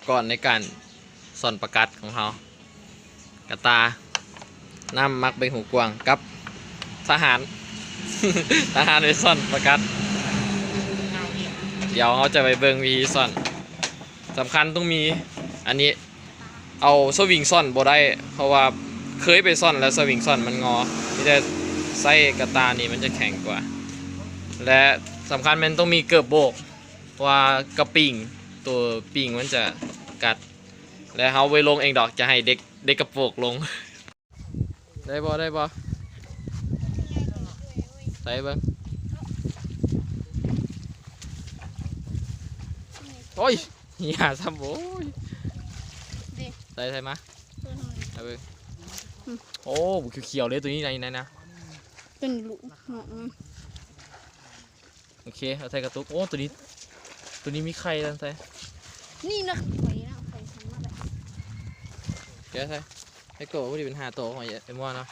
ກ່ອນໃນການຊ່ອນປາກັດຂອງເຮົາ ກະຕ່າ ນ້ຳໝັກໃບຫູກວາງ ກັບທະຫານ ທະຫານໄປຊ່ອນປາກັດ. ດຽວເຮົາຈະໄປເບິ່ງວິທີຊ່ອນ. ສຳຄັນຕ້ອງມີອັນນີ້ ເອົາສະວິງຊ່ອນບໍ່ໄດ້ ເພາະວ່າເຄີຍໄປຊ່ອນແລ້ວສະວິງຊ່ອນມັນງໍ ມີແຕ່ໃຊ້ກະຕ່ານີ້ມັນຈະແຂງກວ່າ ແລະ ສຳຄັນແມ່ນຕ້ອງມີເກີບໂບກ ເພາະວ່າກະປິງ ໂຕປິງມັນຈະກັດ ແລະ ເຮົາບໍ່ລົງເອງດອກ ຈະໃຫ້ເດັກ ເດັກກະໂປກລົງ. ໄດ້ບໍ່ ໄດ້ບໍ່ ໃສ່ເບິ່ງ. ໂອ້ຍ ຫຍ້າຊ້ຳ ໂອ້ຍ ເດ້ ໃສ່ ໃສ່ມາ ເອີ ເອົາເບິ່ງ. ອືມ ໂອ້ ຂຽວໆເລີຍ ໂຕນີ້ໃນ ໃນນະ ເປັນລູກເນາະ. ອືມ ໂອເຄ ເອົາໃສ່ກະຕຸກ. ໂອ້ ໂຕນີ້ ໂຕນີ້ມີໄຂ່ແລ້ວໃສ່ ນີ້ນະ ໄຂ່ນະ ໄຂ່ທຳມະດາ. ແກະໃສ່ ໃຫ້ໂຕ ພໍດີເປັນຫ້າໂຕຂອງໄອ້ ໄອ້ມົວເນາະ.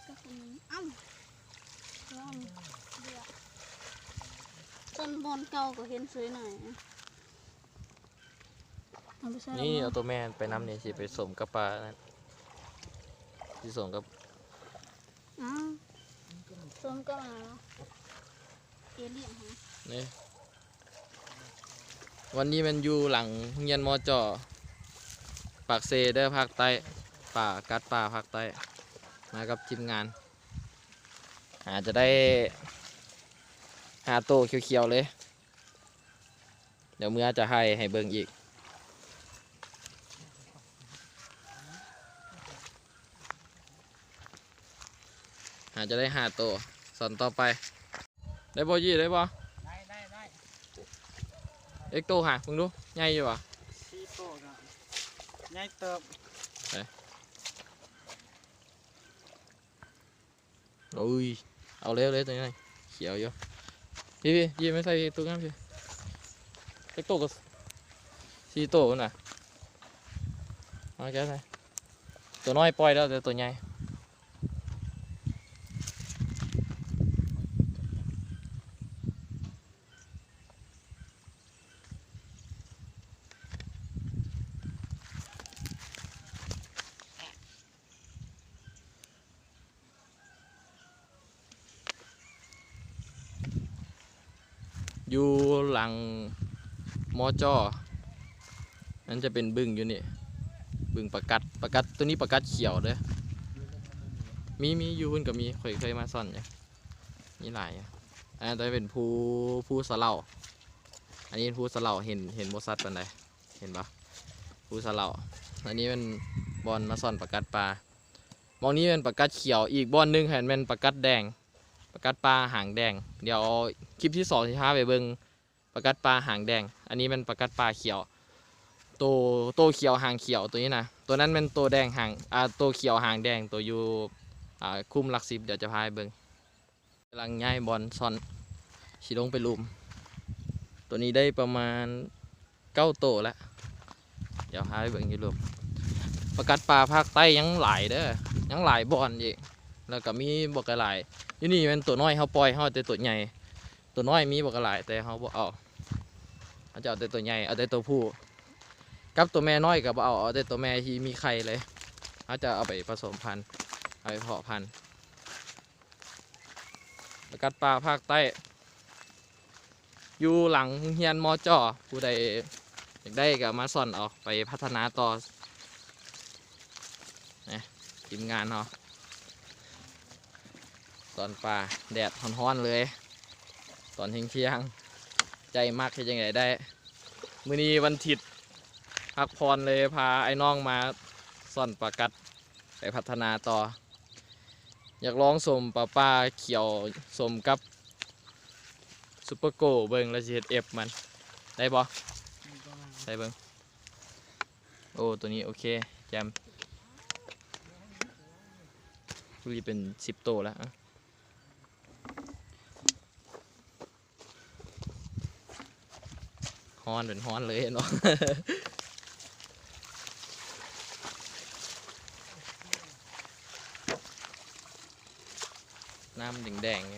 ເອົ້າ ລອງເລືອກ ຕົ້ນບ່ອນເກົ່າກໍເຫັນສວຍໜ້ອຍ. ເອົາໄປໃສ່ ນີ້ ເອົາໂຕແມ່ໄປນຳນີ້ ຊິໄປສົມກັບປານັ້ນ ຊິສົມກັບ ອ້າວ ສົມກັບ ເອລຽນຫະ ນີ້ ວັນນີ້ແມ່ນຢູ່ຫຼັງໂຮງຮຽນ ມຈ ປາກເຊເດີ ພາກໃຕ້ ປາ ກັດປາພາກໃຕ້ ມາກັບທີມງານ ຫາຈະໄດ້ຫ້າໂຕຂຽວໆເລີຍ. ດຽວເມືອຈະຖ່າຍໃຫ້ເບິ່ງອີກ ຫາຈະໄດ້ຫ້າໂຕ. ຊ່ອນຕໍ່ໄປ ໄດ້ບໍ່ ຢີ້ ໄດ້ບໍ່? ໄດ້ ໄດ້ ໄດ້. ເອັກໂຕຫາເບິ່ງດູ ໃຫຍ່ຢູ່ບໍ່? ສີ່ໂຕນະ ໃຫຍ່ເຕີບ. ໂອ້ຍ ເອົາເລີຍ ເອົາເລີຍ ຕົວນີ້ຂຽວຢູ່. ພີ່ ພີ່ ຢີ້ ມາໃສ່ຕູ້ນ້ຳ ພີ່. ຈັກໂຕ? ກໍສີ່ໂຕພຸ້ນນະ. ເອົາແກະໃສ່ ຕົວນ້ອຍປ່ອຍແລ້ວ ແຕ່ຕົວໃຫຍ່ ຢູ່ຫຼັງ ມຈ ມັນຈະເປັນບຶງຢູ່ນີ້ ບຶງປາກັດ ປາກັດ ໂຕນີ້ປາກັດຂຽວເດີ້. ມີ ມີ ຢູ່ພຸ້ນກໍມີ ຂ້ອຍເຄີຍມາຊ່ອນຢູ່ ມີຫຼາຍຢູ່. ອັນນັ້ນຈະເປັນພູ ພູສະເຫຼົາ ອັນນີ້ເປັນພູສະເຫຼົາ ເຫັນ ເຫັນບໍ່ຊັດປານໃດ ເຫັນບໍ່? ພູສະເຫຼົາ. ອັນນີ້ແມ່ນບ່ອນມາຊ່ອນປາກັດປ່າ. ໝ່ອງນີ້ແມ່ນປາກັດຂຽວ ອີກບ່ອນໜຶ່ງຫັ້ນແມ່ນປາກັດແດງ ປາກັດປ່າຫາງແດງ. ດຽວຄລິບທີສອງຊິພາໄປເບິ່ງປາກັດປ່າຫາງແດງ. ອັນນີ້ແມ່ນປາກັດປ່າຂຽວ ໂຕ ໂຕຂຽວຫາງຂຽວ ໂຕນີ້ນະ. ໂຕນັ້ນແມ່ນໂຕແດງຫາງ ອ່າ ໂຕຂຽວຫາງແດງ ໂຕຢູ່ ອ່າ ຄຸ້ມຫຼັກສິບ ດຽວຈະພາໄປເບິ່ງ. ກຳລັງຍ້າຍບ່ອນຊ່ອນ ຊິລົງໄປລຸ່ມ. ໂຕນີ້ໄດ້ປະມານເກົ້າໂຕແລ້ວ ດຽວພາໄປເບິ່ງຢູ່ລຸ່ມ. ປາກັດປ່າພາກໃຕ້ຍັງຫຼາຍເດີ້ ຍັງຫຼາຍບ່ອນອີກ ແລ້ວກໍມີບັກຫຼາຍ. ຢູ່ນີ້ແມ່ນໂຕນ້ອຍເຮົາປ່ອຍ ເຮົາເອົາແຕ່ໂຕໃຫຍ່ ໂຕນ້ອຍມີບັກຫຼາຍ ແຕ່ເຮົາບໍ່ເອົາ ເຮົາຈະເອົາແຕ່ໂຕໃຫຍ່ ເອົາແຕ່ໂຕຜູ້ ກັບໂຕແມ່ນ້ອຍກໍບໍ່ເອົາ ເອົາແຕ່ໂຕແມ່ທີ່ມີໄຂ່ເລີຍ ເຮົາຈະເອົາໄປປະສົມພັນ ເອົາໄປເພາະພັນ. ປາກັດປ່າພາກໃຕ້ ຢູ່ຫຼັງໂຮງຮຽນ ມຈ ຜູ້ໃດຢາກໄດ້ກໍມາຊ່ອນເອົາໄປພັດທະນາຕໍ່. ນີ້ ທີມງານເຮົາຊ່ອນປ່າ ແດດຮ້ອນໆເລີຍ ຕອນທ່ຽງໆ ໃຈມັກເຮັດຈັ່ງໃດໄດ້. ມື້ນີ້ວັນທິດ ພັກຜ່ອນເລີຍ ພາອ້າຍນ້ອງມາຊ່ອນປາກັດ ໄປພັດທະນາຕໍ່. ຢາກລອງສົມປາປ່າຂຽວສົມກັບຊຸບເປີໂກເບິ່ງ ແລ້ວຊິເຮັດເອັບມັນ ໄດ້ບໍ່? ໄດ້ເບິ່ງ. ໂອ້ ໂຕນີ້ໂອເຄ ແຈ່ມ ຜູ້ນີ້ເປັນສິບໂຕແລ້ວ. ຮ້ອນເປັນຮ້ອນເລີຍເນາະ ນ້ຳແດງໆ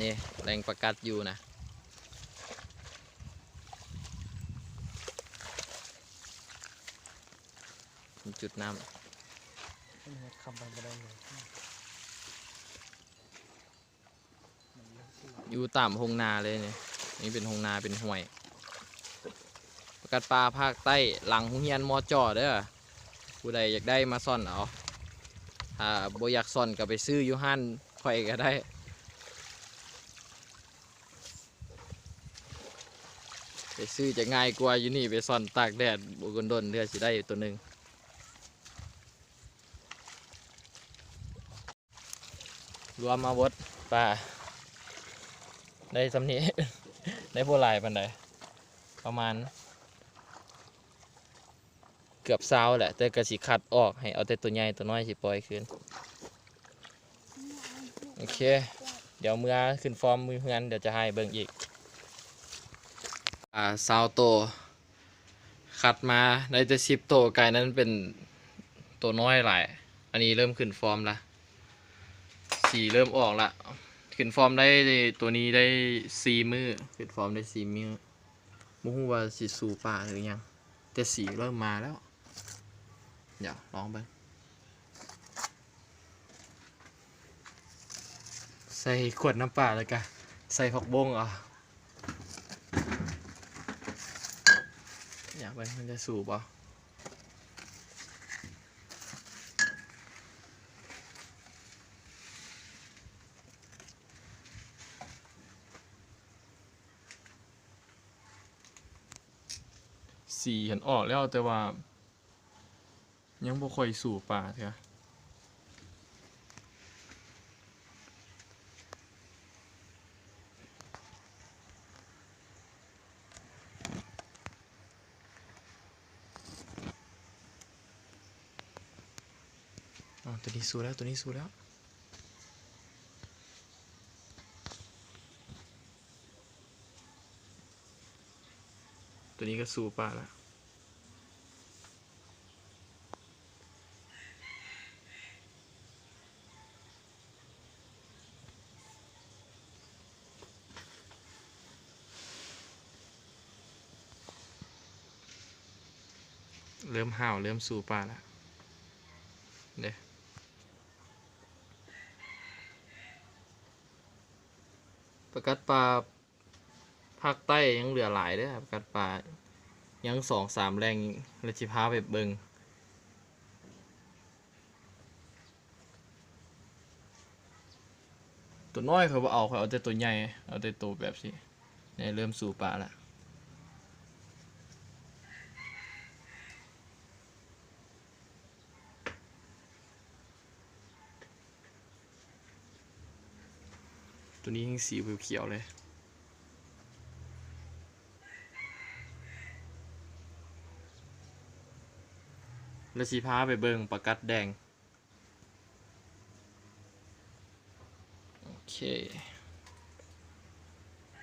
ນີ້ ແຫຼ່ງປາກັດຢູ່ນະ. ຈຸດນ້ຳ ມັນເຮັດຄຳໄປບໍ່ໄດ້ເລີຍ ຢູ່ຕາມທົ່ງນາເລີຍນີ້ ນີ້ເປັນທົ່ງນາເປັນຫ້ວຍ ປາກັດປ່າພາກໃຕ້ ຫຼັງໂຮງຮຽນ ມຈ ເດີ ຜູ້ໃດຢາກໄດ້ມາຊ່ອນເອົາ ຖ້າບໍ່ຢາກຊ່ອນກໍໄປຊື້ຢູ່ຮ້ານຂ້ອຍກໍໄດ້ ໄປຊື້ຈະງ່າຍກວ່າ ຢູ່ນີ້ໄປຊ່ອນຕາກແດດ ບໍ່ດົນໆເທື່ອຊິໄດ້ໂຕໜຶ່ງ. ລວມມາເບິດປາ ໄດ້ສ່ຳນີ້ ໄດ້ບໍ່ຫຼາຍປານໃດ ປະມານເກືອບຊາວແຫຼະ ແຕ່ກໍຊິຄັດອອກ ໃຫ້ເອົາແຕ່ໂຕໃຫຍ່ ໂຕນ້ອຍຊິປ່ອຍຄືນ. ໂອເຄ ດຽວເມືອຂຶ້ນຟອມຢູ່ເຮືອນ ດຽວຈະໃຫ້ເບິ່ງອີກ. ອາ ຊາວໂຕ ຄັດມາໄດ້ແຕ່ສິບໂຕ ກາຍນັ້ນເປັນໂຕນ້ອຍຫຼາຍ. ອັນນີ້ເລີ່ມຂຶ້ນຟອມລະ ສີເລີ່ມອອກລະ. ຂຶ້ນຟອມໄດ້ ໂຕນີ້ໄດ້ສີ່ມື້ ຂຶ້ນຟອມໄດ້ສີ່ມື້ ບໍ່ຮູ້ວ່າຊິສູ້ປາຫຼືຫຍັງ ແຕ່ສີເລີ່ມມາແລ້ວ. ດຽວລອງເບິ່ງ ໃສ່ຂວດນ້ຳປາ ແລ້ວກະໃສ່ຜັກບົ້ງເອົາ. ຢາກເບິ່ງມັນຈະສູ້ບໍ່? ສີຫັ້ນອອກແລ້ວ ແຕ່ວ່າ ຍັງບໍ່ຄ່ອຍສູ້ປາເທື່ອ. ອໍ ໂຕນີ້ສູ້ແລ້ວ ໂຕນີ້ສູ້ແລ້ວ. ໂຕນີ້ກໍສູ້ປາລະ. ເລີ່ມຫ້າວ ເລີ່ມສູ້ປາລະເດ້. ປາກັດປ່າ ພາກໃຕ້ຍັງເຫຼືອຫຼາຍເດີ ປາກັດປ່າ ຍັງສອງສາມແຫຼ່ງ ແລ້ວຊິພາໄປເບິ່ງ. ໂຕນ້ອຍຂ້ອຍບໍ່ເອົາ ຂ້ອຍເອົາແຕ່ໂຕໃຫຍ່ ເອົາແຕ່ໂຕແບບຊີ້ ໃຫຍ່ເລີ່ມສູ້ປາລະ. ໂຕນີ້ຍັງສີຂຽວໆເລີຍ ແລ້ວຊິພາໄປເບິ່ງປາກັດແດງ. ໂອເຄ